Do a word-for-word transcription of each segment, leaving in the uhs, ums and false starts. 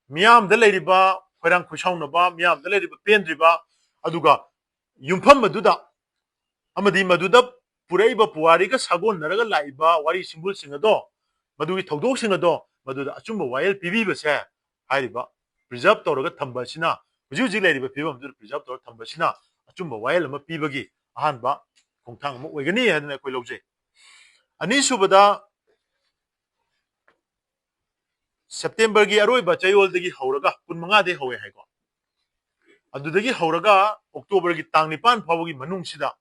ꯃꯤꯌꯥꯝꯗ ꯂꯩꯔꯤꯕ ꯈꯣꯏꯔꯥꯡ ꯈꯣꯏꯁꯥꯎꯅꯕ, ꯃꯤꯌꯥꯝꯗ ꯂꯩꯔꯤꯕ ꯄꯦꯟꯗ꯭ꯔꯤꯕ, ꯑꯗꯨꯒ ꯌꯨꯝꯐꯝ ꯑꯗꯨꯗ ꯑꯃꯗꯤ ꯃꯗꯨꯗ ꯄꯨꯔꯛꯏꯕ ꯄꯨꯋꯥꯔꯤꯒ ꯁꯥꯒꯣꯟꯅꯔꯒ ꯂꯥꯛꯏꯕ ꯋꯥꯔꯤ ꯁꯤꯡꯕꯨꯜꯁꯤꯡ ꯑꯗꯣ, ꯃꯗꯨꯒꯤ ꯊꯧꯗꯣꯛꯁꯤꯡ ꯑꯗꯣ, ꯃꯗꯨꯗ ꯑꯆꯨꯝꯕ ꯋꯥꯌꯦꯜ ꯄꯤꯕꯤꯕꯁꯦ, ꯍꯥꯏꯔꯤꯕ preserve ꯇꯧꯔꯒ ꯊꯝꯕ ꯑꯁꯤꯅ, ꯍꯧꯖꯤꯛ ꯍꯧꯖꯤꯛ ꯂꯩꯔꯤꯕ ꯐꯤꯕꯝ ꯑꯗꯨꯗ preserve ꯇꯧꯔꯒ ꯊꯝꯕ ꯑꯁꯤꯅ ꯑꯆꯨꯝꯕ ꯋꯥꯌꯦꯜ ꯑꯃ ꯄꯤꯕꯒꯤ ꯑꯍꯥꯟꯕ ꯈꯣꯡꯊꯥꯡ ꯑꯃ ꯑꯣꯏꯒꯅꯤ ꯍꯥꯏꯗꯅ ꯑꯩꯈꯣꯏ ꯂꯧꯖꯩ꯫ ꯑꯅꯤꯁꯨꯕꯗ, ꯁꯦꯞꯇꯦꯝꯕꯔꯒꯤ ꯑꯔꯣꯏꯕ ꯆꯌꯣꯜꯗꯒꯤ ꯍꯧꯔꯒ, ꯀꯨꯟꯃꯉꯥꯗꯒꯤ ꯍꯧꯋꯦ ꯍꯥꯏꯀꯣ, ꯑꯗꯨꯗꯒꯤ ꯍꯧꯔꯒ ꯑꯣꯛꯇꯣꯕꯔꯒꯤ ꯇꯥꯡ ꯅꯤꯄꯥꯟ ꯐꯥꯎꯕꯒꯤ ꯃꯅꯨꯡꯁꯤꯗ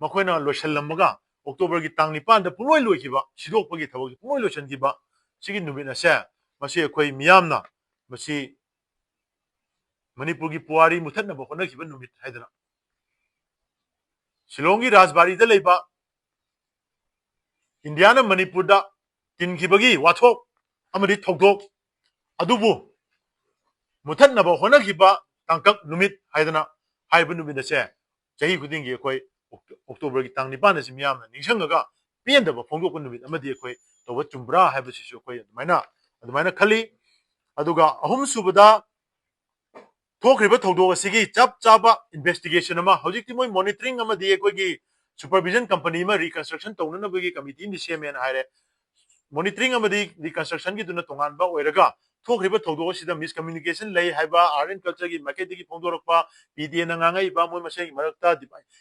ꯃꯈꯣꯏꯅ ꯂꯣꯏꯁꯤꯜꯂꯝꯃꯒ, ꯑꯣꯛꯇꯣꯕꯔꯒꯤ ꯇꯥꯡ ꯅꯤꯄꯥꯟꯗ ꯄꯨꯡꯂꯣꯏ ꯂꯣꯏꯈꯤꯕ, ꯁꯤꯗꯣꯛꯄꯒꯤ ꯊꯕꯛꯁꯤ ꯄꯨꯡꯂꯣꯏ ꯂꯣꯏꯁꯤꯟꯈꯤꯕ, ꯁꯤꯒꯤ ꯅꯨꯃꯤꯠ ꯑꯁꯦ, ꯃꯁꯤ ꯑꯩꯈꯣꯏ ꯃꯤꯌꯥꯝꯅ, ꯃꯁꯤ ꯃꯅꯤꯄꯨꯔꯒꯤ ꯄꯨꯋꯥꯔꯤ ꯃꯨꯊꯠꯅꯕ ꯍꯣꯠꯅꯈꯤꯕ ꯅꯨꯃꯤꯠ ꯍꯥꯏꯗꯅ, ꯁꯤꯂꯣꯡꯒꯤ ꯔꯥꯖꯕꯥꯔꯤꯗ ꯂꯩꯕ ꯏꯟꯗꯤꯌꯥꯅ ꯃꯅꯤꯄꯨꯔꯗ ꯇꯤꯟꯈꯤꯕꯒꯤ ꯋꯥꯊꯣꯛ ꯑꯃꯗꯤ ꯊꯧꯗꯣꯛ ꯑꯗꯨꯕꯨ ꯃꯨꯊꯠꯅꯕ ꯍꯣꯠꯅꯈꯤꯕ ꯇꯥꯡꯀꯛ ꯅꯨꯃꯤꯠ ꯍꯥꯏꯗꯅ ꯍꯥꯏꯔꯤꯕ ꯅꯨꯃꯤꯠ ꯑꯁꯦ ꯆꯍꯤ ꯈꯨꯗꯤꯡꯒꯤ ꯑꯩꯈꯣꯏ ꯑꯣꯛꯇꯣ-, ꯑꯣꯛꯇꯣꯕꯔꯒꯤ ꯇꯥꯡ ꯅꯤꯄꯥꯟ ꯑꯁꯤ ꯃꯤꯌꯥꯝꯅ ꯅꯤꯡꯁꯤꯡꯉꯒ ꯄꯦꯟꯗꯕ ꯐꯣꯡꯗꯣꯛꯄ ꯅꯨꯃꯤꯠ ꯑꯃꯗꯤ ꯑꯩꯈꯣꯏ ꯇꯧꯕ ꯆꯨꯝꯕ꯭ꯔꯥ ꯍꯥꯏꯕꯁꯤꯁꯨ ꯑꯩꯈꯣꯏ ꯑꯗꯨꯃꯥꯏꯅ, ꯑꯗꯨꯃꯥꯏꯅ ꯈꯜꯂꯤ꯫ ꯑꯗꯨꯒ ꯑꯍꯨꯝꯁꯨꯕꯗ, ꯊꯣꯛꯈ꯭ꯔꯤꯕ ꯊꯧꯗꯣꯛ ꯑꯁꯤꯒꯤ ꯆꯞ ꯆꯥꯕ investigation ꯑꯃ, ꯍꯧꯖꯤꯛꯇꯤ ꯃꯣꯏ monitoring ꯑꯃꯗꯤ ꯑꯩꯈꯣꯏꯒꯤ supervision company ꯑꯃ reconstruction ꯇꯧꯅꯅꯕꯒꯤ committee ꯑꯃꯗꯤ ꯁꯦꯝꯃꯦꯅ ꯍꯥꯏꯔꯦ꯫ Monitoring ꯑꯃꯗꯤ reconstruction ꯒꯤꯗꯨꯅ ꯇꯣꯉꯥꯟꯕ ꯑꯣꯏꯔꯒ, ꯊꯣꯛꯈ꯭ꯔꯤꯕ ꯊꯧꯗꯣꯛ ꯑꯁꯤꯗ miscommunication ꯂꯩ ꯍꯥꯏꯕ, Art and Culture ꯒꯤ ꯃꯥꯏꯀꯩꯗꯒꯤ ꯐꯣꯡꯗꯣꯔꯛꯄ, P T A ꯅ ꯉꯥꯡꯉꯛꯏꯕ, ꯃꯣꯏ ꯃꯁꯦꯟꯒꯤ ꯃꯔꯛꯇ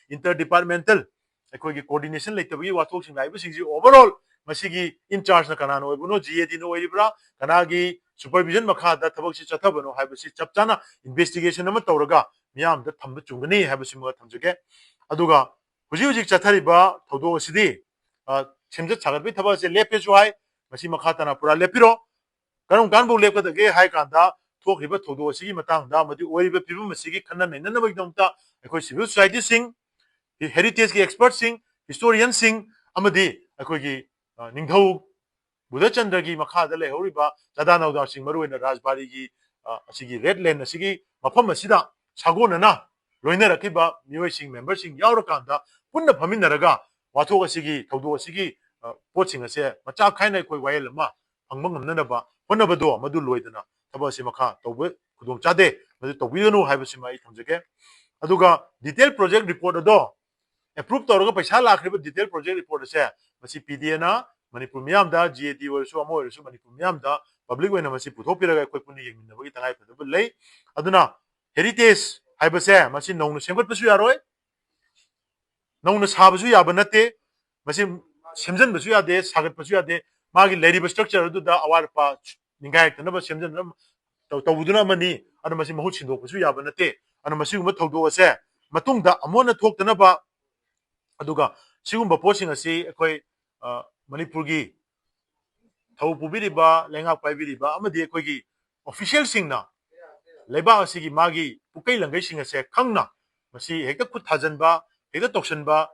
inter departmental ꯑꯩꯈꯣꯏꯒꯤ coordination ꯂꯩꯇꯕꯒꯤ ꯋꯥꯊꯣꯛꯁꯤꯡ ꯂꯥꯛꯏꯕꯁꯤꯡꯁꯤ, overall ꯃꯁꯤꯒꯤ in charge ꯅ ꯀꯅꯥꯅ ꯑꯣꯏꯕꯅꯣ, G A D ꯅ ꯑꯣꯏꯔꯤꯕ꯭ꯔꯥ, ꯀꯅꯥꯒꯤ supervision ꯃꯈꯥꯗ ꯊꯕꯛꯁꯤ ꯆꯠꯊꯕꯅꯣ ꯍꯥꯏꯕꯁꯤ ꯆꯞ ꯆꯥꯅ investigation ꯑꯃ ꯇꯧꯔꯒ ꯃꯤꯌꯥꯝꯗ ꯊꯝꯕ ꯆꯨꯝꯒꯅꯤ ꯍꯥꯏꯕꯁꯤꯃꯒ ꯊꯝꯖꯒꯦ꯫ ꯑꯗꯨꯒ ꯍꯧꯖꯤꯛ ꯍꯧꯖꯤꯛ ꯆꯠꯊꯔꯤꯕ ꯊꯧꯗꯣꯛ ꯑꯁꯤꯗꯤ, ꯑ, ꯁꯦꯝꯖꯤꯟ ꯁꯥꯒꯠꯄꯒꯤ ꯊꯕꯛ ꯑꯁꯤ ꯂꯦꯞꯄꯦꯁꯨ ꯍꯥꯏ, ꯃꯁꯤ ꯃꯈꯥ ꯇꯥꯅ ꯄꯨꯔꯥ ꯂꯦꯞꯄꯤꯔꯣ꯫ ꯀꯔꯝ ꯀꯥꯟꯐꯥꯎ ꯂꯦꯞꯀꯗꯒꯦ ꯍꯥꯏ ꯀꯥꯟꯗ, ꯊꯣꯛꯈ꯭ꯔꯤꯕ ꯊꯧꯗꯣꯛ ꯑꯁꯤꯒꯤ ꯃꯇꯥꯡꯗ ꯑꯃꯗꯤ ꯑꯣꯏꯔꯤꯕ ꯐꯤꯕꯝ ꯑꯁꯤꯒꯤ ꯈꯟꯅ ꯅꯩꯅꯅꯕꯒꯤꯗꯃꯛꯇ ꯑꯩꯈꯣꯏ civil society ꯁꯤꯡ, heritage ꯀꯤ expert ꯁꯤꯡ, historian ꯁꯤꯡ ꯑꯃꯗꯤ ꯑꯩꯈꯣꯏꯒꯤ, ꯑ, ꯅꯤꯡꯊꯧ ꯕꯨꯙꯆꯟꯗ꯭ꯔꯒꯤ ꯃꯈꯥꯗ ꯂꯩꯍꯧꯔꯤꯕ ꯆꯥꯗꯥ ꯅꯧꯗꯥꯁꯤꯡ, ꯃꯔꯨꯑꯣꯏꯅ ꯔꯥꯖꯕꯥꯔꯤꯒꯤ, ꯑ, ꯑꯁꯤꯒꯤ red land ꯑꯁꯤꯒꯤ ꯃꯐꯝ ꯑꯁꯤꯗ ꯁꯥꯒꯣꯟꯅꯅ ꯂꯣꯏꯅꯔꯛꯈꯤꯕ ꯃꯤꯑꯣꯏꯁꯤꯡ, member ꯁꯤꯡ ꯌꯥꯎꯔꯀꯥꯟꯗ ꯄꯨꯟꯅ ꯐꯝꯃꯤꯟꯅꯔꯒ ꯋꯥꯊꯣꯛ ꯑꯁꯤꯒꯤ, ꯊꯧꯗꯣꯛ ꯑꯁꯤꯒꯤ, ꯑ, ꯄꯣꯠꯁꯤꯡ ꯑꯁꯦ ꯃꯆꯥ ꯈꯥꯏꯅ ꯑꯩꯈꯣꯏ ꯋꯥꯌꯦꯜ ꯑꯃ ꯐꯪꯕ ꯉꯝꯅꯅꯕ ꯍꯣꯠꯅꯕꯗꯣ ꯃꯗꯨ ꯂꯣꯏꯗꯅ ꯊꯕꯛ ꯑꯁꯤ ꯃꯈꯥ ꯇꯧꯕ ꯈꯨꯗꯣꯡ ꯆꯥꯗꯦ, ꯃꯗꯨ ꯇꯧꯕꯤꯒꯅꯨ ꯍꯥꯏꯕꯁꯤꯃ ꯑꯩ ꯊꯝꯖꯒꯦ꯫ ꯑꯗꯨꯒ detail project report ꯑꯗꯣ approve ꯇꯧꯔꯒ ꯄꯩꯁꯥ ꯂꯥꯛꯈ꯭ꯔꯤꯕ detail project report ꯑꯁꯦ ꯃꯁꯤ ꯄꯤꯗꯦꯅ ꯃꯅꯤꯄꯨꯔ ꯃꯤꯌꯥꯝꯗ, ꯖꯤ ꯑꯦ ꯗꯤ ꯑꯣꯏꯔꯁꯨ ꯑꯃ ꯑꯣꯏꯔꯁꯨ ꯃꯅꯤꯄꯨꯔ ꯃꯤꯌꯥꯝꯗ public ꯑꯣꯏꯅ ꯃꯁꯤ ꯄꯨꯊꯣꯛꯄꯤꯔꯒ ꯑꯩꯈꯣꯏ ꯄꯨꯟꯅ ꯌꯦꯡꯃꯤꯟꯅꯕꯒꯤ ꯇꯉꯥꯏꯐꯗꯕ ꯂꯩ꯫ ꯑꯗꯨꯅ heritage ꯍꯥꯏꯕꯁꯦ ꯃꯁꯤ ꯅꯧꯅ ꯁꯦꯝꯒꯠꯄꯁꯨ ꯌꯥꯔꯣꯏ, ꯅꯧꯅ ꯁꯥꯕꯁꯨ ꯌꯥꯕ ꯅꯠꯇꯦ, ꯃꯁꯤ ꯁꯦꯝꯖꯤꯟꯕꯁꯨ ꯌꯥꯗꯦ, ꯁꯥꯒꯠꯄꯁꯨ ꯌꯥꯗꯦ꯫ ꯃꯥꯒꯤ ꯂꯩꯔꯤꯕ structure ꯑꯗꯨꯗ ꯑꯋꯥꯠ ꯑꯄꯥ ꯅꯤꯡꯈꯥꯏꯔꯛꯇꯅꯕ ꯁꯦꯝꯖꯤꯟꯅꯕ ꯇꯧ-, ꯇꯧꯕꯗꯨꯅ ꯑꯃꯅꯤ꯫ ꯑꯗꯨꯅ ꯃꯁꯤ ꯃꯍꯨꯠ ꯁꯤꯟꯗꯣꯛꯄꯁꯨ ꯌꯥꯕ ꯅꯠꯇꯦ꯫ ꯑꯗꯨꯅ ꯃꯁꯤꯒꯨꯝꯕ ꯊꯧꯗꯣꯛ ꯑꯁꯦ ꯃꯇꯨꯡꯗ ꯑꯃꯨꯛ ꯍꯟꯅ ꯊꯣꯛꯇꯅꯕ, ꯑꯗꯨꯒ ꯁꯤꯒꯨꯝꯕ ꯄꯣꯠꯁꯤꯡ ꯑꯁꯤ ꯑꯩꯈꯣꯏ, ꯑ, ꯃꯅꯤꯄꯨꯔꯒꯤ ꯊꯧ ꯄꯨꯕꯤꯔꯤꯕ, ꯂꯩꯉꯥꯛ ꯄꯥꯏꯕꯤꯔꯤꯕ ꯑꯃꯗꯤ ꯑꯩꯈꯣꯏꯒꯤ officialꯁꯤꯡꯅ ꯂꯩꯕꯥꯛ ꯑꯁꯤꯒꯤ ꯃꯥꯒꯤ ꯄꯨꯀꯩ ꯂꯪꯒꯩꯁꯤꯡ ꯑꯁꯦ ꯈꯪꯅ ꯃꯁꯤ ꯍꯦꯛꯇ ꯈꯨꯠ ꯊꯥꯖꯤꯟꯕ, ꯍꯦꯛꯇ ꯇꯧꯁꯤꯟꯕ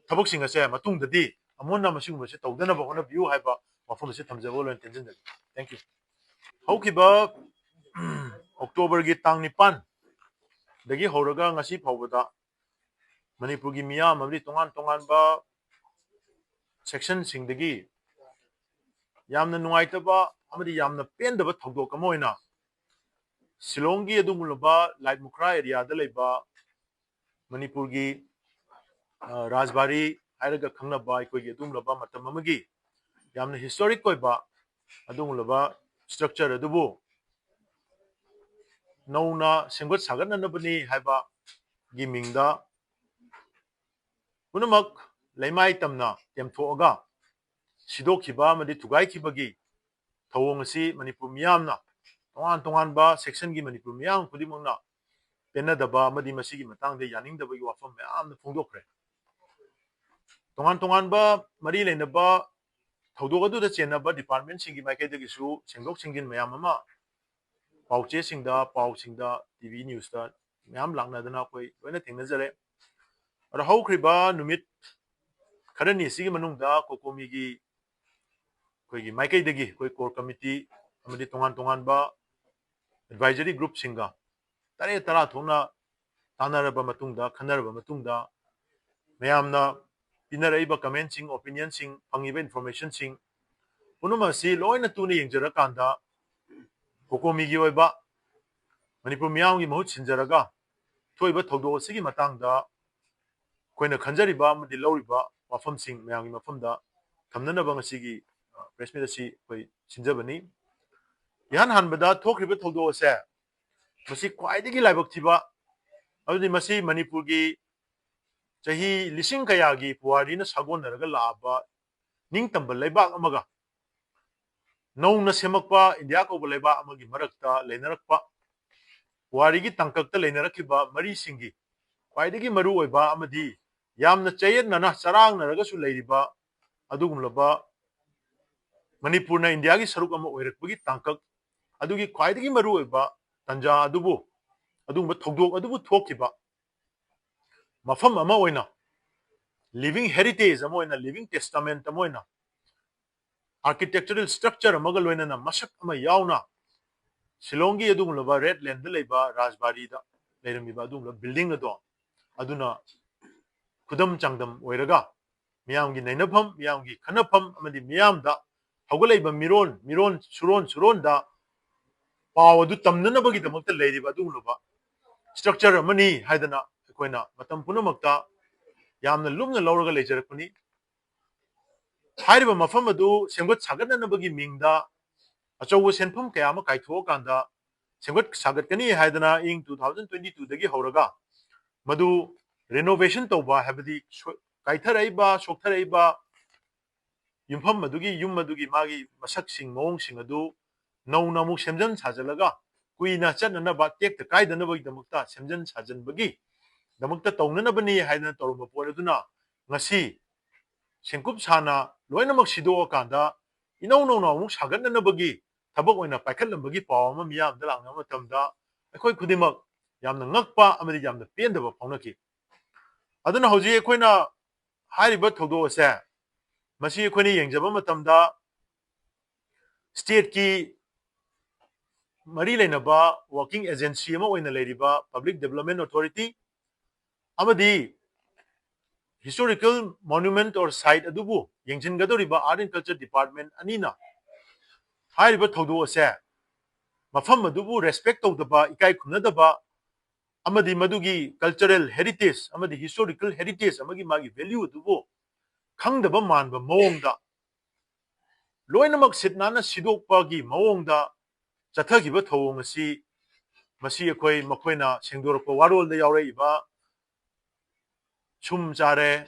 ꯊꯕꯛꯁꯤꯡ ꯑꯁꯦ ꯃꯇꯨꯡꯗꯗꯤ ꯑꯃꯨꯛ ꯍꯟꯅ ꯃꯁꯤꯒꯨꯝꯕꯁꯦ ꯇꯧꯗꯅꯕ ꯍꯣꯠꯅꯕꯤꯌꯨ ꯍꯥꯏꯕ ꯋꯥꯐꯝ ꯑꯁꯤ ꯊꯝꯖꯕ ꯂꯣꯏꯅ ꯇꯦꯟꯁꯤꯟꯖꯒꯦ꯫ Thank you꯫ ꯍꯧꯈꯤꯕ Octoberꯒꯤ ꯇꯥꯡ ꯅꯤꯄꯥꯟꯗꯒꯤ ꯍꯧꯔꯒ ꯉꯁꯤ ꯐꯥꯎꯕꯗ ꯃꯅꯤꯄꯨꯔꯒꯤ ꯃꯤꯌꯥꯝ ꯑꯃꯗꯤ ꯇꯣꯉꯥꯟ ꯇꯣꯉꯥꯟꯕ sectionꯁꯤꯡꯗꯒꯤ ꯌꯥꯝꯅ ꯅꯨꯡꯉꯥꯏꯇꯕ ꯑꯃꯗꯤ ꯌꯥꯝꯅ ꯄꯦꯟꯗꯕ ꯊꯧꯗꯣꯛ ꯑꯃ ꯑꯣꯏꯅ ꯁꯤꯂꯣꯡꯒꯤ ꯑꯗꯨꯒꯨꯝꯂꯕ ꯂꯥꯏꯠꯃꯨꯈ꯭ꯔꯥ areaꯗ ꯂꯩꯕ ꯃꯅꯤꯄꯨꯔꯒꯤ, ꯑ, ꯔꯥꯖꯕꯥꯔꯤ ꯍꯥꯏꯔꯒ ꯈꯪꯅꯕ ꯑꯩꯈꯣꯏꯒꯤ ꯑꯗꯨꯒꯨꯝꯂꯕ ꯃꯇꯝ ꯑꯃꯒꯤ ꯌꯥꯝꯅ historic ꯑꯣꯏꯕ ꯑꯗꯨꯒꯨꯝꯂꯕ structure ꯑꯗꯨꯕꯨ ꯅꯧꯅ ꯁꯦꯝꯒꯠ ꯁꯥꯒꯠꯅꯅꯕꯅꯤ ꯍꯥꯏꯕꯒꯤ ꯃꯤꯡꯗ ꯄꯨꯝꯅꯃꯛ ꯂꯩꯃꯥꯏ ꯇꯝꯅ ꯇꯦꯝꯊꯣꯛꯑꯒ ꯁꯤꯗꯣꯛꯈꯤꯕ ꯑꯃꯗꯤ ꯊꯨꯒꯥꯏꯈꯤꯕꯒꯤ ꯊꯧꯑꯣꯡ ꯑꯁꯤ ꯃꯅꯤꯄꯨꯔ ꯃꯤꯌꯥꯝꯅ, ꯇꯣꯉꯥꯟ ꯇꯣꯉꯥꯟꯕ sectionꯒꯤ ꯃꯅꯤꯄꯨꯔ ꯃꯤꯌꯥꯝ ꯈꯨꯗꯤꯡꯃꯛꯅ ꯄꯦꯟꯅꯗꯕ ꯑꯃꯗꯤ ꯃꯁꯤꯒꯤ ꯃꯇꯥꯡꯗ ꯌꯥꯅꯤꯡꯗꯕꯒꯤ ꯋꯥꯐꯝ ꯃꯌꯥꯝ ꯑꯃ ꯐꯣꯡꯗꯣꯛꯈ꯭ꯔꯦ꯫ ꯇꯣꯉꯥꯟ ꯇꯣꯉꯥꯟꯕ ꯃꯔꯤ ꯂꯩꯅꯕ ꯊꯧꯗꯣꯛ ꯑꯗꯨꯗ ꯆꯦꯟꯅꯕ departmentꯁꯤꯡꯒꯤ ꯃꯥꯏꯀꯩꯗꯒꯤꯁꯨ ꯁꯦꯡꯗꯣꯛ ꯁꯦꯡꯖꯤꯟ ꯃꯌꯥꯝ ꯑꯃ ꯄꯥꯎꯆꯦꯁꯤꯡꯗ, ꯄꯥꯎꯁꯤꯡꯗ, ꯇꯤ ꯚꯤ newsꯇ ꯃꯌꯥꯝ ꯂꯥꯛꯅꯗꯅ ꯑꯩꯈꯣꯏ ꯂꯣꯏꯅ ꯊꯦꯡꯅꯖꯔꯦ꯫ ꯑꯗꯣ ꯍꯧꯈ꯭ꯔꯤꯕ ꯅꯨꯃꯤꯠ ꯈꯔꯅꯤ ꯑꯁꯤꯒꯤ ꯃꯅꯨꯡꯗ COCOMIꯒꯤ ꯑꯩꯈꯣꯏꯒꯤ ꯃꯥꯏꯀꯩꯗꯒꯤ ꯑꯩꯈꯣꯏ core committee ꯑꯃꯗꯤ ꯇꯣꯉꯥꯟ ꯇꯣꯉꯥꯟꯕ advisory groupꯁꯤꯡꯒ ꯇꯔꯦꯠ ꯇꯔꯥ ꯊꯣꯛꯅ ꯇꯥꯟꯅꯔꯕ ꯃꯇꯨꯡꯗ, ꯈꯟꯅꯔꯕ ꯃꯇꯨꯡꯗ, ꯃꯌꯥꯝꯅ ꯄꯤꯅꯔꯛꯏꯕ commentꯁꯤꯡ, opinionꯁꯤꯡ, ꯐꯪꯉꯤꯕ informationꯁꯤꯡ ꯄꯨꯝꯅꯃꯛ ꯑꯁꯤ ꯂꯣꯏꯅ ꯇꯨꯅ ꯌꯦꯡꯖꯔꯀꯥꯟꯗ, ꯀꯣꯀꯣꯃꯤꯒꯤ ꯑꯣꯏꯕ ꯃꯅꯤꯄꯨꯔ ꯃꯤꯌꯥꯝꯒꯤ ꯃꯍꯨꯠ ꯁꯤꯟꯖꯔꯒ ꯊꯣꯛꯏꯕ ꯊꯧꯗꯣꯛ ꯑꯁꯤꯒꯤ ꯃꯇꯥꯡꯗ ꯑꯩꯈꯣꯏꯅ ꯈꯟꯖꯔꯤꯕ ꯑꯃꯗꯤ ꯂꯧꯔꯤꯕ ꯋꯥꯐꯝꯁꯤꯡ ꯃꯌꯥꯝꯒꯤ ꯃꯐꯝꯗ ꯊꯝꯅꯅꯕ ꯉꯁꯤꯒꯤ, ꯑ, press meet ꯑꯁꯤ ꯑꯩꯈꯣꯏ ꯁꯤꯟꯖꯕꯅꯤ꯫ ꯏꯍꯥꯟ ꯍꯥꯟꯕꯗ ꯊꯣꯛꯈ꯭ꯔꯤꯕ ꯊꯧꯗꯣꯛ ꯑꯁꯦ ꯃꯁꯤ ꯈ꯭ꯋꯥꯏꯗꯒꯤ ꯂꯥꯏꯕꯛ ꯊꯤꯕ, ꯑꯗꯨꯗꯤ ꯃꯁꯤ ꯃꯅꯤꯄꯨꯔꯒꯤ ꯆꯍꯤ ꯂꯤꯁꯤꯡ ꯀꯌꯥꯒꯤ ꯄꯨꯋꯥꯔꯤꯅ ꯁꯥꯒꯣꯟꯅꯔꯒ ꯂꯥꯛꯑꯕ ꯅꯤꯡꯇꯝꯕ ꯂꯩꯕꯥꯛ ꯑꯃꯒ ꯅꯧꯅ ꯁꯦꯝꯃꯛꯄ ꯏꯟꯗꯤꯌꯥ ꯀꯧꯕ ꯂꯩꯕꯥꯛ ꯑꯃꯒꯤ ꯃꯔꯛꯇ ꯂꯩꯅꯔꯛꯄ, ꯄꯨꯋꯥꯔꯤꯒꯤ ꯇꯥꯡꯀꯛꯇ ꯂꯩꯅꯔꯛꯈꯤꯕ ꯃꯔꯤꯁꯤꯡꯒꯤ ꯈ꯭ꯋꯥꯏꯗꯒꯤ ꯃꯔꯨꯑꯣꯏꯕ ꯑꯃꯗꯤ ꯌꯥꯝꯅ ꯆꯌꯦꯠꯅꯅ ꯆꯔꯥꯡꯅꯔꯒꯁꯨ ꯂꯩꯔꯤꯕ ꯑꯗꯨꯒꯨꯝꯂꯕ ꯃꯅꯤꯄꯨꯔꯅ ꯏꯟꯗꯤꯌꯥꯒꯤ ꯁꯔꯨꯛ ꯑꯃ ꯑꯣꯏꯔꯛꯄꯒꯤ ꯇꯥꯡꯀꯛ ꯑꯗꯨꯒꯤ ꯈ꯭ꯋꯥꯏꯗꯒꯤ ꯃꯔꯨꯑꯣꯏꯕ ꯇꯥꯟꯖꯥ ꯑꯗꯨꯕꯨ, ꯑꯗꯨꯒꯨꯝꯕ ꯊꯧꯗꯣꯛ ꯑꯗꯨꯕꯨ ꯊꯣꯛꯈꯤꯕ ꯃꯐꯝ ꯑꯃ ꯑꯣꯏꯅ, living heritage ꯑꯃ ꯑꯣꯏꯅ, living testament ꯑꯃ ꯑꯣꯏꯅ, architectural structure ꯑꯃꯒ ꯂꯣꯏꯅꯅ ꯃꯁꯛ ꯑꯃ ꯌꯥꯎꯅ ꯁꯤꯂꯣꯡꯒꯤ ꯑꯗꯨꯒꯨꯝꯂꯕ ꯔꯦꯗ ꯂꯦꯟꯗ ꯂꯩꯕ ꯔꯥꯖꯕꯥꯔꯤꯗ ꯂꯩꯔꯝꯃꯤꯕ ꯑꯗꯨꯒꯨꯝꯂꯕ building ꯑꯗꯣ, ꯑꯗꯨꯅ ꯈꯨꯗꯝ ꯆꯥꯡꯗꯝ ꯑꯣꯏꯔꯒ ꯃꯤꯌꯥꯝꯒꯤ ꯅꯩꯅꯐꯝ, ꯃꯤꯌꯥꯝꯒꯤ ꯈꯟꯅꯐꯝ ꯑꯃꯗꯤ ꯃꯤꯌꯥꯝꯗ ꯍꯧꯒꯠꯂꯛꯏꯕ ꯃꯤꯔꯣꯟ, ꯃꯤꯔꯣꯟ, ꯁꯨꯔꯣꯟ, ꯁꯨꯔꯣꯟꯗ ꯄꯥꯎ ꯑꯗꯨ ꯇꯝꯅꯅꯕꯒꯤꯗꯃꯛꯇ ꯂꯩꯔꯤꯕ ꯑꯗꯨꯒꯨꯝꯂꯕ structure ꯑꯃꯅꯤ ꯍꯥꯏꯗꯅ ꯑꯩꯈꯣꯏꯅ ꯃꯇꯝ ꯄꯨꯝꯅꯃꯛꯇ ꯌꯥꯝꯅ ꯂꯨꯝꯅ ꯂꯧꯔꯒ ꯂꯩꯖꯔꯛꯄꯅꯤ꯫ ꯍꯥꯏꯔꯤꯕ ꯃꯐꯝ ꯑꯗꯨ ꯁꯦꯝꯒꯠ ꯁꯥꯒꯠꯅꯅꯕꯒꯤ ꯃꯤꯡꯗ ꯑꯆꯧꯕ ꯁꯦꯟꯐꯝ ꯀꯌꯥ ꯑꯃ ꯀꯥꯏꯊꯣꯛꯑꯀꯥꯟꯗ ꯁꯦꯝꯒꯠ ꯁꯥꯒꯠꯀꯅꯤ ꯍꯥꯏꯗꯅ ꯏꯪ two thousand twenty two ꯗꯒꯤ ꯍꯧꯔꯒ ꯃꯗꯨ renovation ꯇꯧꯕ, ꯍꯥꯏꯕꯗꯤ ꯁꯣ-, ꯀꯥꯏꯊꯔꯛꯏꯕ, ꯁꯣꯛꯊꯔꯛꯏꯕ ꯌꯨꯝꯐꯝ ꯑꯗꯨꯒꯤ, ꯌꯨꯝ ꯑꯗꯨꯒꯤ ꯃꯥꯒꯤ ꯃꯁꯛꯁꯤꯡ, ꯃꯑꯣꯡꯁꯤꯡ ꯑꯗꯨ ꯅꯧꯅ ꯑꯃꯨꯛ ꯁꯦꯝꯖꯤꯟ ꯁꯥꯖꯤꯜꯂꯒ ꯀꯨꯏꯅ ꯆꯠꯅꯅꯕ, ꯇꯦꯛꯇ ꯀꯥꯏꯗꯅꯕꯒꯤꯗꯃꯛꯇ ꯁꯦꯝꯖꯤꯟ ꯁꯥꯖꯤꯟꯕꯒꯤ ꯗꯃꯛꯇ ꯇꯧꯅꯅꯕꯅꯤ ꯍꯥꯏꯗꯅ ꯇꯧꯔꯝꯕ ꯄꯣꯠ ꯑꯗꯨꯅ ꯉꯁꯤ ꯁꯦꯡꯀꯨꯞ ꯁꯥꯅ ꯂꯣꯏꯅꯃꯛ ꯁꯤꯗꯣꯛꯑꯀꯥꯟꯗ ꯏꯅꯧ ꯅꯧꯅ ꯑꯃꯨꯛ ꯁꯥꯒꯠꯅꯅꯕꯒꯤ ꯊꯕꯛ ꯑꯣꯏꯅ ꯄꯥꯏꯈꯠꯂꯝꯕꯒꯤ ꯄꯥꯎ ꯑꯃ ꯃꯤꯌꯥꯝꯗ ꯂꯥꯛꯅꯕ ꯃꯇꯝꯗ ꯑꯩꯈꯣꯏ ꯈꯨꯗꯤꯡꯃꯛ ꯌꯥꯝꯅ ꯉꯛꯄ ꯑꯃꯗꯤ ꯌꯥꯝꯅ ꯄꯦꯟꯗꯕ ꯐꯥꯎꯅꯈꯤ꯫ ꯑꯗꯨꯅ ꯍꯧꯖꯤꯛ ꯑꯩꯈꯣꯏꯅ ꯍꯥꯏꯔꯤꯕ ꯊꯧꯗꯣꯛ ꯑꯁꯦ, ꯃꯁꯤ ꯑꯩꯈꯣꯏꯅ ꯌꯦꯡꯖꯕ ꯃꯇꯝꯗ stateꯀꯤ ꯃꯔꯤ ꯂꯩꯅꯕ working agency ꯑꯃ ꯑꯣꯏꯅ ꯂꯩꯔꯤꯕ Public Development Authority ꯑꯃꯗꯤ historical monument or site ꯑꯗꯨꯕꯨ ꯌꯦꯡꯁꯤꯟꯒꯗꯧꯔꯤꯕ Art and Culture Department ꯑꯅꯤꯅ ꯍꯥꯏꯔꯤꯕ ꯊꯧꯗꯣꯛ ꯑꯁꯦ ꯃꯐꯝ ꯑꯗꯨꯕꯨ respect ꯇꯧꯗꯕ, ꯏꯀꯥꯏ ꯈꯨꯝꯅꯗꯕ, ꯑꯃꯗꯤ ꯃꯗꯨꯒꯤ cultural heritage ꯑꯃꯗꯤ historical heritage ꯑꯃꯒꯤ ꯃꯥꯒꯤ value ꯑꯗꯨꯕꯨ ꯈꯪꯗꯕ ꯃꯥꯟꯕ ꯃꯑꯣꯡꯗ, ꯂꯣꯏꯅꯃꯛ ꯁꯤꯠ ꯅꯥꯟꯅ ꯁꯤꯗꯣꯛꯄꯒꯤ ꯃꯑꯣꯡꯗ ꯆꯠꯊꯈꯤꯕ ꯊꯧꯑꯣꯡ ꯑꯁꯤ, ꯃꯁꯤ ꯑꯩꯈꯣꯏ ꯃꯈꯣꯏꯅ ꯁꯦꯡꯗꯣꯔꯛꯄ ꯋꯥꯔꯣꯜꯗ ꯌꯥꯎꯔꯛꯏꯕ ꯁꯨꯝ ꯆꯥꯔꯦ,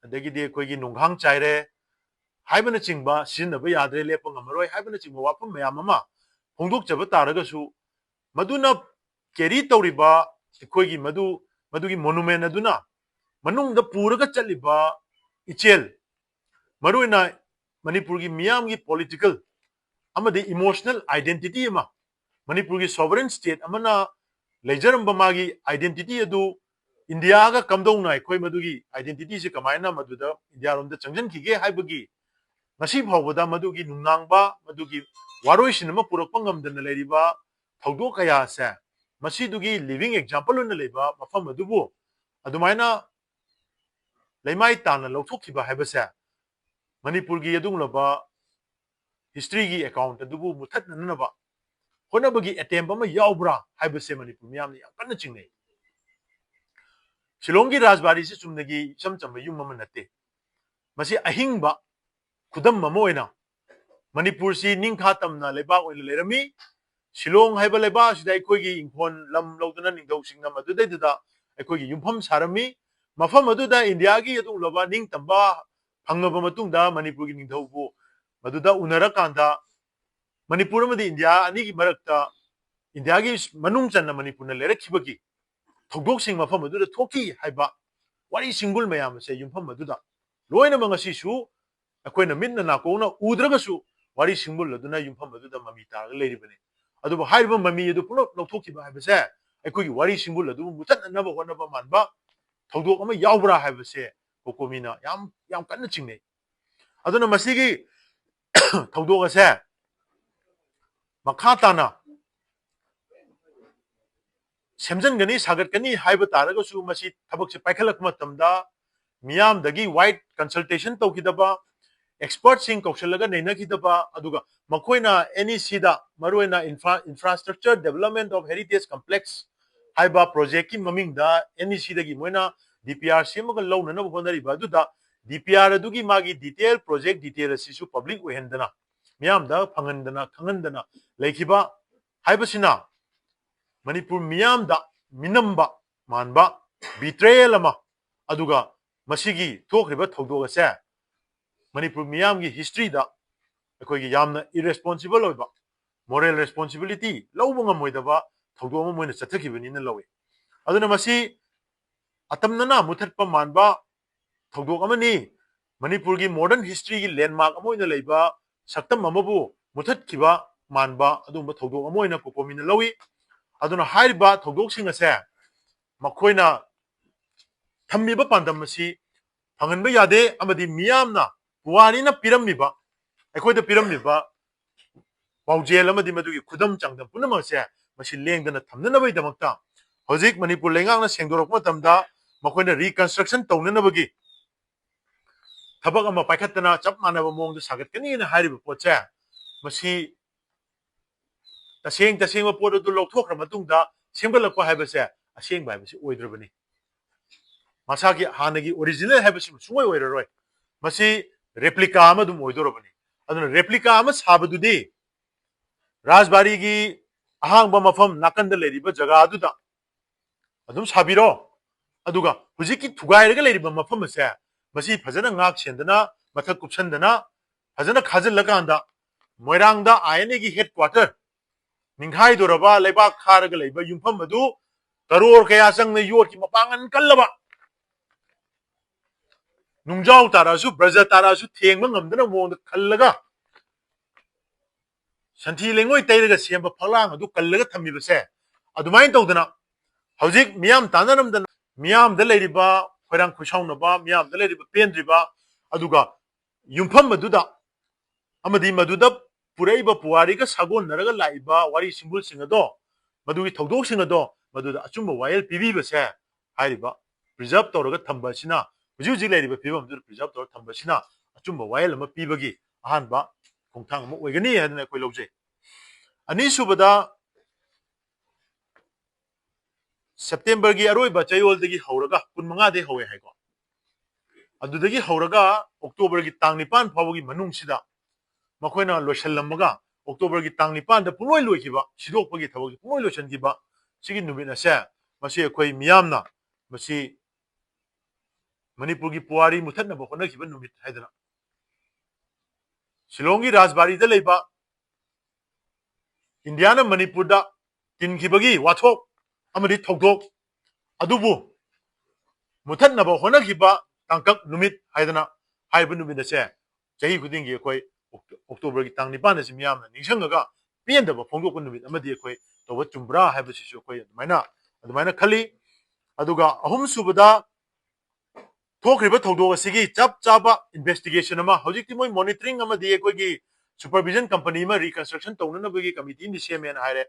ꯑꯗꯒꯤꯗꯤ ꯑꯩꯈꯣꯏꯒꯤ ꯅꯣꯡꯈꯥꯡ ꯆꯥꯏꯔꯦ ꯍꯥꯏꯕꯅꯆꯤꯡꯕ, ꯁꯤꯖꯤꯟꯅꯕ ꯌꯥꯗ꯭ꯔꯦ, ꯂꯦꯞꯄ ꯉꯝꯃꯔꯣꯏ ꯍꯥꯏꯕꯅꯆꯤꯡꯕ ꯋꯥꯐꯝ ꯃꯌꯥꯝ ꯑꯃ ꯐꯣꯡꯗꯣꯛꯆꯕ ꯇꯥꯔꯒꯁꯨ, ꯃꯗꯨꯅ carry ꯇꯧꯔꯤꯕ ꯑꯩꯈꯣꯏꯒꯤ ꯃꯗꯨ, ꯃꯗꯨꯒꯤ monument ꯑꯗꯨꯅ ꯃꯅꯨꯡꯗ ꯄꯨꯔꯒ ꯆꯠꯂꯤꯕ ꯏꯆꯦꯜ, ꯃꯔꯨꯑꯣꯏꯅ ꯃꯅꯤꯄꯨꯔꯒꯤ ꯃꯤꯌꯥꯝꯒꯤ political ꯑꯃꯗꯤ emotional identity ꯑꯃ, ꯃꯅꯤꯄꯨꯔꯒꯤ sovereign state ꯑꯃꯅ ꯂꯩꯖꯔꯝꯕ ꯃꯥꯒꯤ identity ꯑꯗꯨ ꯏꯟꯗꯤꯌꯥꯒ ꯀꯝꯗꯧꯅ ꯑꯩꯈꯣꯏ ꯃꯗꯨꯒꯤ identity ꯁꯤ ꯀꯃꯥꯏꯅ ꯃꯗꯨꯗ ꯏꯟꯗꯤꯌꯥꯔꯣꯝꯗ ꯆꯪꯁꯤꯟꯈꯤꯒꯦ ꯍꯥꯏꯕꯒꯤ ꯉꯁꯤ ꯐꯥꯎꯕꯗ ꯃꯗꯨꯒꯤ ꯅꯨꯡꯅꯥꯡꯕ, ꯃꯗꯨꯒꯤ ꯋꯥꯔꯣꯏꯁꯤꯟ ꯑꯃ ꯄꯨꯔꯛꯄ ꯉꯝꯗꯅ ꯂꯩꯔꯤꯕ ꯊꯧꯗꯣꯛ ꯀꯌꯥ ꯑꯁꯦ, ꯃꯁꯤꯗꯨꯒꯤ living example ꯑꯣꯏꯅ ꯂꯩꯕ ꯃꯐꯝ ꯑꯗꯨꯕꯨ ꯑꯗꯨꯃꯥꯏꯅ ꯂꯩꯃꯥꯏ ꯇꯥꯅ ꯂꯧꯊꯣꯛꯈꯤꯕ ꯍꯥꯏꯕꯁꯦ ꯃꯅꯤꯄꯨꯔꯒꯤ ꯑꯗꯨꯒꯨꯝꯂꯕ history ꯒꯤ account ꯑꯗꯨꯕꯨ ꯃꯨꯊꯠꯅꯅꯕ ꯍꯣꯠꯅꯕꯒꯤ attempt ꯑꯃ ꯌꯥꯎꯕ꯭ꯔꯥ ꯍꯥꯏꯕꯁꯦ ꯃꯅꯤꯄꯨꯔ ꯃꯤꯌꯥꯝꯅ ꯌꯥꯝ ꯀꯟꯅ ꯆꯤꯡꯅꯩ꯫ ꯁꯤꯂꯣꯡꯒꯤ ꯔꯥꯖꯕꯥꯔꯤꯁꯤ ꯆꯨꯝꯅꯒꯤ ꯏꯆꯝ ꯆꯝꯕ ꯌꯨꯝ ꯑꯃ ꯅꯠꯇꯦ꯫ ꯃꯁꯤ ꯑꯍꯤꯡꯕ ꯈꯨꯗꯝ ꯑꯃ ꯑꯣꯏꯅ ꯃꯅꯤꯄꯨꯔꯁꯤ ꯅꯤꯡꯈꯥ ꯇꯝꯅ ꯂꯩꯕꯥꯛ ꯑꯣꯏꯅ ꯂꯩꯔꯝꯃꯤ꯫ ꯁꯤꯂꯣꯡ ꯍꯥꯏꯕ ꯂꯩꯕꯥꯛ ꯑꯁꯤꯗ ꯑꯩꯈꯣꯏꯒꯤ ꯏꯪꯈꯣꯜ ꯂꯝ ꯂꯧꯗꯨꯅ ꯅꯤꯡꯊꯧꯁꯤꯡꯅ ꯃꯗꯨꯗꯩꯗꯨꯗ ꯑꯩꯈꯣꯏꯒꯤ ꯌꯨꯝꯐꯝ ꯁꯥꯔꯝꯃꯤ꯫ ꯃꯐꯝ ꯑꯗꯨꯗ ꯏꯟꯗꯤꯌꯥꯒꯤ ꯑꯗꯨꯒꯨꯝꯂꯕ ꯅꯤꯡꯇꯝꯕ ꯐꯪꯂꯕ ꯃꯇꯨꯡꯗ ꯃꯅꯤꯄꯨꯔꯒꯤ ꯅꯤꯡꯊꯧꯕꯨ ꯃꯗꯨꯗ ꯎꯅꯔꯀꯥꯟꯗ ꯃꯅꯤꯄꯨꯔ ꯑꯃꯗꯤ ꯏꯟꯗꯤꯌꯥ ꯑꯅꯤꯒꯤ ꯃꯔꯛꯇ ꯏꯟꯗꯤꯌꯥꯒꯤ ꯃꯅꯨꯡ ꯆꯟꯅ ꯃꯅꯤꯄꯨꯔꯅ ꯂꯩꯔꯛꯈꯤꯕꯒꯤ ꯊꯧꯗꯣꯛꯁꯤꯡ ꯃꯐꯝ ꯑꯗꯨꯗ ꯊꯣꯛꯈꯤ ꯍꯥꯏꯕ ꯋꯥꯔꯤ ꯁꯤꯡꯕꯨꯜ ꯃꯌꯥꯝ ꯑꯁꯦ ꯌꯨꯝꯐꯝ ꯑꯗꯨꯗ ꯂꯣꯏꯅꯃꯛ ꯉꯁꯤꯁꯨ ꯑꯩꯈꯣꯏꯅ ꯃꯤꯠꯅ ꯅꯥꯀꯣꯡꯅ ꯎꯗ꯭ꯔꯒꯁꯨ ꯋꯥꯔꯤ ꯁꯤꯡꯕꯨꯜ ꯑꯗꯨꯅ ꯌꯨꯝꯐꯝ ꯑꯗꯨꯗ ꯃꯃꯤ ꯇꯥꯔꯒ ꯂꯩꯔꯤꯕꯅꯤ꯫ ꯑꯗꯨꯕꯨ ꯍꯥꯏꯔꯤꯕ ꯃꯃꯤ ꯑꯗꯨ ꯄꯨꯂꯞ ꯂꯧꯊꯣꯛꯈꯤꯕ ꯍꯥꯏꯕꯁꯦ ꯑꯩꯈꯣꯏꯒꯤ ꯋꯥꯔꯤ ꯁꯤꯡꯕꯨꯜ ꯑꯗꯨꯕꯨ ꯃꯨꯊꯠꯅꯅꯕ ꯍꯣꯠꯅꯕ ꯃꯥꯟꯕ ꯊꯧꯗꯣꯛ ꯑꯃ ꯌꯥꯎꯕ꯭ꯔꯥ ꯍꯥꯏꯕꯁꯦ ꯀꯣꯀꯣꯃꯤꯅ ꯌꯥꯝ, ꯌꯥꯝ ꯀꯟꯅ ꯆꯤꯡꯅꯩ꯫ ꯑꯗꯨꯅ ꯃꯁꯤꯒꯤ ꯊꯧꯗꯣꯛ ꯑꯁꯦ ꯃꯈꯥ ꯇꯥꯅ ꯁꯦꯝꯖꯤꯟꯒꯅꯤ, ꯁꯥꯒꯠꯀꯅꯤ ꯍꯥꯏꯕ ꯇꯥꯔꯒꯁꯨ ꯃꯁꯤ ꯊꯕꯛꯁꯦ ꯄꯥꯏꯈꯠꯂꯛꯄ ꯃꯇꯝꯗ ꯃꯤꯌꯥꯝꯗꯒꯤ wide consultation ꯇꯧꯈꯤꯗꯕ, ꯑꯦꯛꯁꯄꯔꯠꯁꯤꯡ ꯀꯧꯁꯤꯜꯂꯒ ꯅꯩꯅꯈꯤꯗꯕ, ꯑꯗꯨꯒ ꯃꯈꯣꯏꯅ NECꯗ, ꯃꯔꯨꯑꯣꯏꯅ Infra Infrastructure Development of Heritage Complex ꯍꯥꯏꯕ ꯄ꯭ꯔꯣꯖꯦꯛꯀꯤ ꯃꯃꯤꯡꯗ NECꯗꯒꯤ ꯃꯣꯏꯅ DPR ꯁꯦꯝꯃꯒ ꯂꯧꯅꯅꯕ ꯍꯣꯠꯅꯔꯤꯕ ꯑꯗꯨꯗ, DPR ꯑꯗꯨꯒꯤ ꯃꯥꯒꯤ ꯗꯤꯇꯦꯜ, ꯄ꯭ꯔꯣꯖꯦꯛ ꯗꯤꯇꯦꯜ ꯑꯁꯤꯁꯨ ꯄꯕ꯭ꯂꯤꯛ ꯑꯣꯏꯍꯟꯗꯅ, ꯃꯤꯌꯥꯝꯗ ꯐꯪꯍꯟꯗꯅ, ꯈꯪꯍꯟꯗꯅ ꯂꯩꯈꯤꯕ ꯍꯥꯏꯕꯁꯤꯅ ꯃꯅꯤꯄꯨꯔ ꯃꯤꯌꯥꯝꯗ ꯃꯤꯅꯝꯕ ꯃꯥꯟꯕ, ꯕꯤꯇ꯭ꯔꯦꯌꯦꯜ ꯑꯃ, ꯑꯗꯨꯒ ꯃꯁꯤꯒꯤ ꯊꯣꯛꯈ꯭ꯔꯤꯕ ꯊꯧꯗꯣꯛ ꯑꯁꯦ ꯃꯅꯤꯄꯨꯔ ꯃꯤꯌꯥꯝꯒꯤ ꯍꯤꯁꯇ꯭ꯔꯤꯗ ꯑꯩꯈꯣꯏꯒꯤ ꯌꯥꯝꯅ ꯏꯔꯦꯁꯄꯣꯟꯁꯤꯕꯜ ꯑꯣꯏꯕ, ꯃꯣꯔꯦꯜ ꯔꯦꯁꯄꯣꯟꯁꯤꯕꯤꯂꯤꯇꯤ ꯂꯧꯕ ꯉꯝꯃꯣꯏꯗꯕ ꯊꯧꯗꯣꯛ ꯑꯃ ꯃꯣꯏꯅ ꯆꯠꯊꯈꯤꯕꯅꯤꯅ ꯂꯧꯏ꯫ ꯑꯗꯨꯅ ꯃꯁꯤ ꯑꯇꯝꯅꯅ ꯃꯨꯊꯠꯄ ꯃꯥꯟꯕ ꯊꯧꯗꯣꯛ ꯑꯃꯅꯤ꯫ ꯃꯅꯤꯄꯨꯔꯒꯤ ꯃꯣꯗꯔꯟ ꯍꯤꯁꯇ꯭ꯔꯤꯒꯤ ꯂꯦꯟꯃꯥꯔꯛ ꯑꯃ ꯑꯣꯏꯅ ꯂꯩꯕ ꯁꯛꯇꯝ ꯑꯃꯕꯨ ꯃꯨꯊꯠꯈꯤꯕ ꯃꯥꯟꯕ ꯑꯗꯨꯒꯨꯝꯕ ꯊꯧꯗꯣꯛ ꯑꯃ ꯑꯣꯏꯅ ꯀꯣꯀꯣꯃꯤꯅ ꯂꯧꯏ꯫ ꯑꯗꯨꯅ ꯍꯥꯏꯔꯤꯕ ꯊꯧꯗꯣꯛꯁꯤꯡ ꯑꯁꯦ ꯃꯈꯣꯏꯅ ꯊꯝꯃꯤꯕ ꯄꯥꯟꯗꯝ ꯑꯁꯤ ꯐꯪꯍꯟꯕ ꯌꯥꯗꯦ, ꯑꯃꯗꯤ ꯃꯤꯌꯥꯝꯅ, ꯄꯨꯋꯥꯔꯤꯅ ꯄꯤꯔꯝꯃꯤꯕ, ꯑꯩꯈꯣꯏꯗ ꯄꯤꯔꯝꯃꯤꯕ ꯄꯥꯎꯖꯦꯜ ꯑꯃꯗꯤ ꯃꯗꯨꯒꯤ ꯈꯨꯗꯝ ꯆꯥꯡꯗꯝ ꯄꯨꯝꯅꯃꯛ ꯑꯁꯦ ꯃꯁꯤ ꯂꯦꯡꯗꯅ ꯊꯝꯅꯅꯕꯒꯤꯗꯃꯛꯇ ꯍꯧꯖꯤꯛ ꯃꯅꯤꯄꯨꯔ ꯂꯩꯉꯥꯛꯅ ꯁꯦꯡꯗꯣꯔꯛꯄ ꯃꯇꯝꯗ ꯃꯈꯣꯏꯅ ꯔꯤꯀꯟꯁꯇ꯭ꯔꯛꯁꯟ ꯇꯧꯅꯅꯕꯒꯤ ꯊꯕꯛ ꯑꯃ ꯄꯥꯏꯈꯠꯇꯅ ꯆꯞ ꯃꯥꯟꯅꯕ ꯃꯑꯣꯡꯗ ꯁꯥꯒꯠꯀꯅꯤꯅ ꯍꯥꯏꯔꯤꯕ ꯄꯣꯠꯁꯦ, ꯃꯁꯤ ꯇꯁꯦꯡ ꯇꯁꯦꯡꯕ ꯄꯣꯠ ꯑꯗꯨ ꯂꯧꯊꯣꯛꯈ꯭ꯔ ꯃꯇꯨꯡꯗ ꯁꯦꯝꯒꯠꯂꯛꯄ ꯍꯥꯏꯕꯁꯦ ꯑꯁꯦꯡꯕ ꯍꯥꯏꯕꯁꯤ ꯑꯣꯏꯗ꯭ꯔꯕꯅꯤ꯫ ꯃꯁꯥꯒꯤ ꯍꯥꯟꯅꯒꯤ ꯑꯣꯔꯤꯖꯤꯅꯦꯜ ꯍꯥꯏꯕꯁꯤꯃ ꯁꯨꯡꯑꯣꯏ ꯑꯣꯏꯔꯔꯣꯏ꯫ ꯃꯁꯤ ꯔꯦꯄ꯭ꯂꯤꯀꯥ ꯑꯃ ꯑꯗꯨꯝ ꯑꯣꯏꯗꯣꯔꯕꯅꯤ꯫ ꯑꯗꯨꯅ ꯔꯦꯄ꯭ꯂꯤꯀꯥ ꯑꯃ ꯁꯥꯕꯗꯨꯗꯤ ꯔꯥꯖꯕꯥꯔꯤꯒꯤ ꯑꯍꯥꯡꯕ ꯃꯐꯝ ꯅꯥꯀꯟꯗ ꯂꯩꯔꯤꯕ ꯖꯒꯥ ꯑꯗꯨꯗ ꯑꯗꯨꯝ ꯁꯥꯕꯤꯔꯣ꯫ ꯑꯗꯨꯒ ꯍꯧꯖꯤꯛꯀꯤ ꯊꯨꯒꯥꯏꯔꯒ ꯂꯩꯔꯤꯕ ꯃꯐꯝ ꯑꯁꯦ, ꯃꯁꯤ ꯐꯖꯅ ꯉꯥꯛ ꯁꯦꯟꯗꯅ, ꯃꯊꯛ ꯀꯨꯞꯁꯟꯗꯅ, ꯐꯖꯅ ꯈꯥꯖꯤꯜꯂꯀꯥꯟꯗ ꯃꯣꯏꯔꯥꯡꯗ INAꯒꯤ ꯍꯦꯗ ꯀ꯭ꯋꯥꯇꯔ ꯅꯤꯡꯈꯥꯏꯗꯣꯔꯕ, ꯂꯩꯕꯥꯛ ꯈꯥꯔꯒ ꯂꯩꯕ ꯌꯨꯝꯐꯝ ꯑꯗꯨ ꯀꯔꯣꯔ ꯀꯌꯥ ꯆꯪꯅ ꯌꯣꯠꯀꯤ ꯃꯄꯥꯡꯒꯜ ꯀꯜꯂꯕ, ꯅꯨꯡꯖꯥꯎ ꯇꯥꯔꯛꯑꯁꯨ, ꯕ꯭ꯔꯖ ꯇꯥꯔꯛꯑꯁꯨ ꯊꯦꯡꯕ ꯉꯝꯗꯅ ꯃꯑꯣꯡꯗ ꯈꯜꯂꯒ, ꯁꯟꯊꯤ ꯂꯩꯉꯣꯏ ꯇꯩꯔꯒ ꯁꯦꯝꯕ ꯐꯛꯂꯥꯡ ꯑꯗꯨ ꯀꯜꯂꯒ ꯊꯝꯃꯤꯕꯁꯦ, ꯑꯗꯨꯃꯥꯏꯅ ꯇꯧꯗꯅ ꯍꯧꯖꯤꯛ ꯃꯤꯌꯥꯝ ꯇꯥꯟꯅꯔꯝꯗꯅ ꯃꯤꯌꯥꯝꯗ ꯂꯩꯔꯤꯕ ꯈꯣꯏꯔꯥꯡ ꯈꯣꯏꯁꯥꯎꯅꯕ, ꯃꯤꯌꯥꯝꯗ ꯂꯩꯔꯤꯕ ꯄꯦꯟꯗ꯭ꯔꯤꯕ, ꯑꯗꯨꯒ ꯌꯨꯝꯐꯝ ꯑꯗꯨꯗ ꯑꯃꯗꯤ ꯃꯗꯨꯗ ꯄꯨꯔꯛꯏꯕ ꯄꯨꯋꯥꯔꯤꯒ ꯁꯥꯒꯣꯟꯅꯔꯒ ꯂꯥꯛꯏꯕ ꯋꯥꯔꯤ ꯁꯤꯡꯕꯨꯜꯁꯤꯡ ꯑꯗꯣ, ꯃꯗꯨꯒꯤ ꯊꯧꯗꯣꯛꯁꯤꯡ ꯑꯗꯣ, ꯃꯗꯨꯗ ꯑꯆꯨꯝꯕ ꯋꯥꯌꯦꯜ ꯄꯤꯕꯤꯕꯁꯦ, ꯍꯥꯏꯔꯤꯕ ꯄ꯭ꯔꯤꯖꯥꯔꯕ ꯇꯧꯔꯒ ꯊꯝꯕ ꯑꯁꯤꯅ, ꯍꯧꯖꯤꯛ ꯍꯧꯖꯤꯛ ꯂꯩꯔꯤꯕ ꯐꯤꯕꯝ ꯑꯗꯨꯗ ꯄ꯭ꯔꯤꯖꯥꯔꯕ ꯇꯧꯔꯒ ꯊꯝꯕ ꯑꯁꯤꯅ ꯑꯆꯨꯝꯕ ꯋꯥꯌꯦꯜ ꯑꯃ ꯄꯤꯕꯒꯤ ꯑꯍꯥꯟꯕ ꯈꯣꯡꯊꯥꯡ ꯑꯃ ꯑꯣꯏꯒꯅꯤ ꯍꯥꯏꯗꯅ ꯑꯩꯈꯣꯏ ꯂꯧꯖꯩ꯫ ꯑꯅꯤꯁꯨꯕꯗ, ꯁꯦꯞꯇꯦꯝꯕꯔꯒꯤ ꯑꯔꯣꯏꯕ ꯆꯌꯣꯜꯗꯒꯤ ꯍꯧꯔꯒ, ꯀꯨꯟꯃꯉꯥꯗꯒꯤ ꯍꯧꯋꯦ ꯍꯥꯏꯀꯣ, ꯑꯗꯨꯗꯒꯤ ꯍꯧꯔꯒ ꯑꯣꯛꯇꯣꯕꯔꯒꯤ ꯇꯥꯡ ꯅꯤꯄꯥꯟ ꯐꯥꯎꯕꯒꯤ ꯃꯅꯨꯡꯁꯤꯗ ꯃꯈꯣꯏꯅ ꯂꯣꯏꯁꯤꯜꯂꯝꯃꯒ, ꯑꯣꯛꯇꯣꯕꯔꯒꯤ ꯇꯥꯡ ꯅꯤꯄꯥꯟꯗ ꯄꯨꯡꯂꯣꯏ ꯂꯣꯏꯈꯤꯕ, ꯁꯤꯗꯣꯛꯄꯒꯤ ꯊꯕꯛꯁꯤ ꯄꯨꯡꯂꯣꯏ ꯂꯣꯏꯁꯤꯟꯈꯤꯕ, ꯁꯤꯒꯤ ꯅꯨꯃꯤꯠ ꯑꯁꯦ, ꯃꯁꯤ ꯑꯩꯈꯣꯏ ꯃꯤꯌꯥꯝꯅ ꯃꯁꯤ ꯃꯅꯤꯄꯨꯔꯒꯤ ꯄꯨꯋꯥꯔꯤ ꯃꯨꯊꯠꯅꯕ ꯍꯣꯠꯅꯈꯤꯕ ꯅꯨꯃꯤꯠ ꯍꯥꯏꯗꯅ, ꯁꯤꯂꯣꯡꯒꯤ ꯔꯥꯖꯕꯥꯔꯤꯗ ꯂꯩꯕ ꯏꯟꯗꯤꯌꯥꯅ ꯃꯅꯤꯄꯨꯔꯗ ꯇꯤꯟꯈꯤꯕꯒꯤ ꯋꯥꯊꯣꯛ ꯑꯃꯗꯤ ꯊꯧꯗꯣꯛ ꯑꯗꯨꯕꯨ ꯃꯨꯊꯠꯅꯕ ꯍꯣꯠꯅꯈꯤꯕ ꯇꯥꯡꯀꯛ ꯅꯨꯃꯤꯠ ꯍꯥꯏꯗꯅ ꯍꯥꯏꯔꯤꯕ ꯅꯨꯃꯤꯠ ꯑꯁꯦ ꯆꯍꯤ ꯈꯨꯗꯤꯡꯒꯤ ꯑꯩꯈꯣꯏ ꯑꯣꯛꯇꯣ-, ꯑꯣꯛꯇꯣꯕꯔꯒꯤ ꯇꯥꯡ ꯅꯤꯄꯥꯟ ꯑꯁꯤ ꯃꯤꯌꯥꯝꯅ ꯅꯤꯡꯁꯤꯡꯉꯒ ꯄꯦꯟꯗꯕ ꯐꯣꯡꯗꯣꯛꯄ ꯅꯨꯃꯤꯠ ꯑꯃꯗꯤ ꯑꯩꯈꯣꯏ ꯇꯧꯕ ꯆꯨꯝꯕ꯭ꯔꯥ ꯍꯥꯏꯕꯁꯤꯁꯨ ꯑꯩꯈꯣꯏ ꯑꯗꯨꯃꯥꯏꯅ, ꯑꯗꯨꯃꯥꯏꯅ ꯈꯜꯂꯤ꯫ ꯑꯗꯨꯒ ꯑꯍꯨꯝꯁꯨꯕꯗ, ꯊꯣꯛꯈ꯭ꯔꯤꯕ ꯊꯧꯗꯣꯛ ꯑꯁꯤꯒꯤ ꯆꯞ ꯆꯥꯕ investigation ꯑꯃ, ꯍꯧꯖꯤꯛꯇꯤ ꯃꯣꯏ monitoring ꯑꯃꯗꯤ ꯑꯩꯈꯣꯏꯒꯤ supervision company ꯑꯃ reconstruction ꯇꯧꯅꯅꯕꯒꯤ committee ꯑꯃꯗꯤ ꯁꯦꯝꯃꯦꯅ ꯍꯥꯏꯔꯦ꯫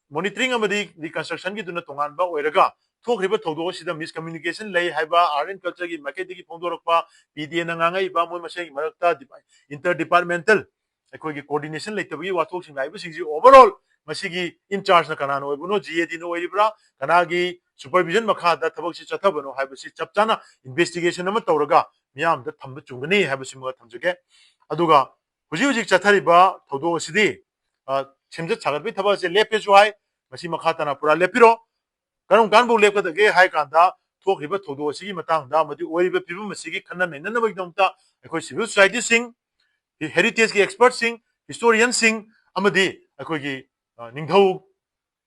Monitoring ꯑꯃꯗꯤ reconstruction ꯒꯤꯗꯨꯅ ꯇꯣꯉꯥꯟꯕ ꯑꯣꯏꯔꯒ, ꯊꯣꯛꯈ꯭ꯔꯤꯕ ꯊꯧꯗꯣꯛ ꯑꯁꯤꯗ miscommunication ꯂꯩ ꯍꯥꯏꯕ, Art and Culture ꯒꯤ ꯃꯥꯏꯀꯩꯗꯒꯤ ꯐꯣꯡꯗꯣꯔꯛꯄ, P D A ꯅ ꯉꯥꯡꯉꯛꯏꯕ, ꯃꯣꯏ ꯃꯁꯦꯟꯒꯤ ꯃꯔꯛꯇ inter departmental ꯑꯩꯈꯣꯏꯒꯤ coordination ꯂꯩꯇꯕꯒꯤ ꯋꯥꯊꯣꯛꯁꯤꯡ ꯂꯥꯛꯏꯕꯁꯤꯡꯁꯤ overall ꯃꯁꯤꯒꯤ in charge ꯅ ꯀꯅꯥꯅ ꯑꯣꯏꯕꯅꯣ, G A D ꯅ ꯑꯣꯏꯔꯤꯕ꯭ꯔꯥ, ꯀꯅꯥꯒꯤ supervision ꯃꯈꯥꯗ ꯊꯕꯛꯁꯤ ꯆꯠꯊꯕꯅꯣ ꯍꯥꯏꯕꯁꯤ ꯆꯞ ꯆꯥꯅ investigation ꯑꯃ ꯇꯧꯔꯒ ꯃꯤꯌꯥꯝꯗ ꯊꯝꯕ ꯆꯨꯝꯒꯅꯤ ꯍꯥꯏꯕꯁꯤꯃꯒ ꯊꯝꯖꯒꯦ꯫ ꯑꯗꯨꯒ ꯍꯧꯖꯤꯛ ꯍꯧꯖꯤꯛ ꯆꯠꯊꯔꯤꯕ ꯊꯧꯗꯣꯛ ꯑꯁꯤꯗꯤ, ꯑ, ꯁꯦꯝꯖꯤꯟ ꯁꯥꯒꯠꯄꯒꯤ ꯊꯕꯛ ꯑꯁꯦ ꯂꯦꯞꯄꯦꯁꯨ ꯍꯥꯏ, ꯃꯁꯤ ꯃꯈꯥ ꯇꯥꯅ ꯄꯨꯔꯥ ꯂꯦꯞꯄꯤꯔꯣ꯫ ꯀꯔꯝ ꯀꯥꯟꯐꯥꯎ ꯂꯦꯞꯀꯗꯒꯦ ꯍꯥꯏ ꯀꯥꯟꯗ, ꯊꯣꯛꯈ꯭ꯔꯤꯕ ꯊꯧꯗꯣꯛ ꯑꯁꯤꯒꯤ ꯃꯇꯥꯡꯗ ꯑꯃꯗꯤ ꯑꯣꯏꯔꯤꯕ ꯐꯤꯕꯝ ꯑꯁꯤꯒꯤ ꯈꯟꯅ ꯅꯩꯅꯅꯕꯒꯤꯗꯃꯛꯇ ꯑꯩꯈꯣꯏ civil society ꯁꯤꯡ, heritage ꯀꯤ expert ꯁꯤꯡ, historian ꯁꯤꯡ ꯑꯃꯗꯤ ꯑꯩꯈꯣꯏꯒꯤ, ꯑ, ꯅꯤꯡꯊꯧ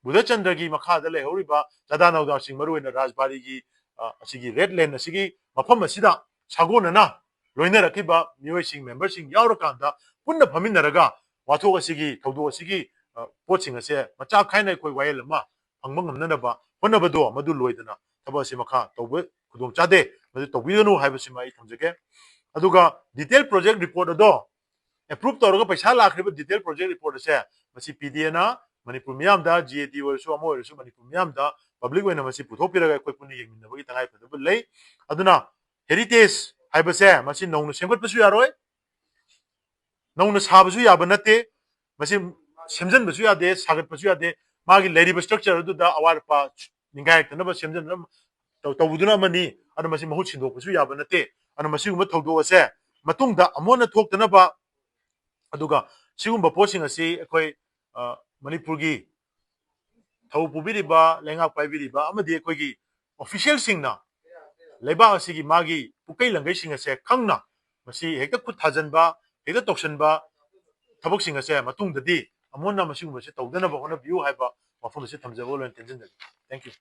ꯕꯨꯙꯆꯟꯗ꯭ꯔꯒꯤ ꯃꯈꯥꯗ ꯂꯩꯍꯧꯔꯤꯕ ꯆꯥꯗꯥ ꯅꯧꯗꯥꯁꯤꯡ, ꯃꯔꯨꯑꯣꯏꯅ ꯔꯥꯖꯕꯥꯔꯤꯒꯤ, ꯑ, ꯑꯁꯤꯒꯤ red land ꯑꯁꯤꯒꯤ ꯃꯐꯝ ꯑꯁꯤꯗ ꯁꯥꯒꯣꯟꯅꯅ ꯂꯣꯏꯅꯔꯛꯈꯤꯕ ꯃꯤꯑꯣꯏꯁꯤꯡ, member ꯁꯤꯡ ꯌꯥꯎꯔꯀꯥꯟꯗ ꯄꯨꯟꯅ ꯐꯝꯃꯤꯟꯅꯔꯒ ꯋꯥꯊꯣꯛ ꯑꯁꯤꯒꯤ, ꯊꯧꯗꯣꯛ ꯑꯁꯤꯒꯤ, ꯑ, ꯄꯣꯠꯁꯤꯡ ꯑꯁꯦ ꯃꯆꯥ ꯈꯥꯏꯅ ꯑꯩꯈꯣꯏ ꯋꯥꯌꯦꯜ ꯑꯃ ꯐꯪꯕ ꯉꯝꯅꯅꯕ ꯍꯣꯠꯅꯕꯗꯣ ꯃꯗꯨ ꯂꯣꯏꯗꯅ ꯊꯕꯛ ꯑꯁꯤ ꯃꯈꯥ ꯇꯧꯕ ꯈꯨꯗꯣꯡ ꯆꯥꯗꯦ, ꯃꯗꯨ ꯇꯧꯕꯤꯒꯅꯨ ꯍꯥꯏꯕꯁꯤꯃ ꯑꯩ ꯊꯝꯖꯒꯦ꯫ ꯑꯗꯨꯒ detail project report ꯑꯗꯣ approve ꯇꯧꯔꯒ ꯄꯩꯁꯥ ꯂꯥꯛꯈ꯭ꯔꯤꯕ detail project report ꯑꯁꯦ ꯃꯁꯤ P D A ꯅ ꯃꯅꯤꯄꯨꯔ ꯃꯤꯌꯥꯝꯗ, G A D ꯑꯣꯏꯔꯁꯨ ꯑꯃ ꯑꯣꯏꯔꯁꯨ ꯃꯅꯤꯄꯨꯔ ꯃꯤꯌꯥꯝꯗ public ꯑꯣꯏꯅ ꯃꯁꯤ ꯄꯨꯊꯣꯛꯄꯤꯔꯒ ꯑꯩꯈꯣꯏ ꯄꯨꯟꯅ ꯌꯦꯡꯃꯤꯟꯅꯕꯒꯤ ꯇꯉꯥꯏ ꯐꯗꯕ ꯂꯩ꯫ ꯑꯗꯨꯅ heritage ꯍꯥꯏꯕꯁꯦ ꯃꯁꯤ ꯅꯧꯅ ꯁꯦꯝꯒꯠꯄꯁꯨ ꯌꯥꯔꯣꯏ, ꯅꯧꯅ ꯁꯥꯕꯁꯨ ꯌꯥꯕ ꯅꯠꯇꯦ, ꯃꯁꯤ ꯁꯦꯝꯖꯤꯟꯕꯁꯨ ꯌꯥꯗꯦ, ꯁꯥꯒꯠꯄꯁꯨ ꯌꯥꯗꯦ꯫ ꯃꯥꯒꯤ ꯂꯩꯔꯤꯕ structure ꯑꯗꯨꯗ ꯑꯋꯥꯠ ꯑꯄꯥ ꯅꯤꯡꯒꯥꯏꯔꯛꯇꯅꯕ ꯁꯦꯝꯖꯤꯟꯅꯕ ꯇꯧ-, ꯇꯧꯕꯗꯨꯅ ꯑꯃꯅꯤ꯫ ꯑꯗꯨꯅ ꯃꯁꯤ ꯃꯍꯨꯠ ꯁꯤꯟꯗꯣꯛꯄꯁꯨ ꯌꯥꯕ ꯅꯠꯇꯦ꯫ ꯑꯗꯨꯅ ꯃꯁꯤꯒꯨꯝꯕ ꯊꯧꯗꯣꯛ ꯑꯁꯦ ꯃꯇꯨꯡꯗ ꯑꯃꯨꯛ ꯍꯟꯅ ꯊꯣꯛꯇꯅꯕ, ꯑꯗꯨꯒ ꯁꯤꯒꯨꯝꯕ ꯄꯣꯠꯁꯤꯡ ꯑꯁꯤ ꯑꯩꯈꯣꯏ, ꯑ, ꯃꯅꯤꯄꯨꯔꯒꯤ ꯊꯧ ꯄꯨꯕꯤꯔꯤꯕ, ꯂꯩꯉꯥꯛ ꯄꯥꯏꯕꯤꯔꯤꯕ ꯑꯃꯗꯤ ꯑꯩꯈꯣꯏꯒꯤ officialꯁꯤꯡꯅ ꯂꯩꯕꯥꯛ ꯑꯁꯤꯒꯤ ꯃꯥꯒꯤ ꯄꯨꯀꯩ ꯂꯪꯒꯩꯁꯤꯡ ꯑꯁꯦ ꯈꯪꯅ ꯃꯁꯤ ꯍꯦꯛꯇ ꯈꯨꯠ ꯊꯥꯖꯤꯟꯕ, ꯍꯦꯛꯇ ꯇꯧꯁꯤꯟꯕ ꯊꯕꯛꯁꯤꯡ ꯑꯁꯦ ꯃꯇꯨꯡꯗꯗꯤ ꯑꯃꯨꯛ ꯍꯟꯅ ꯃꯁꯤꯒꯨꯝꯕꯁꯦ ꯇꯧꯗꯅꯕ ꯍꯣꯠꯅꯕꯤꯌꯨ ꯍꯥꯏꯕ ꯋꯥꯐꯝ ꯑꯁꯤ ꯊꯝꯖꯕ ꯑꯣꯏꯅ ꯇꯦꯟꯁꯤꯟꯖꯒꯦ꯫ Thank you꯫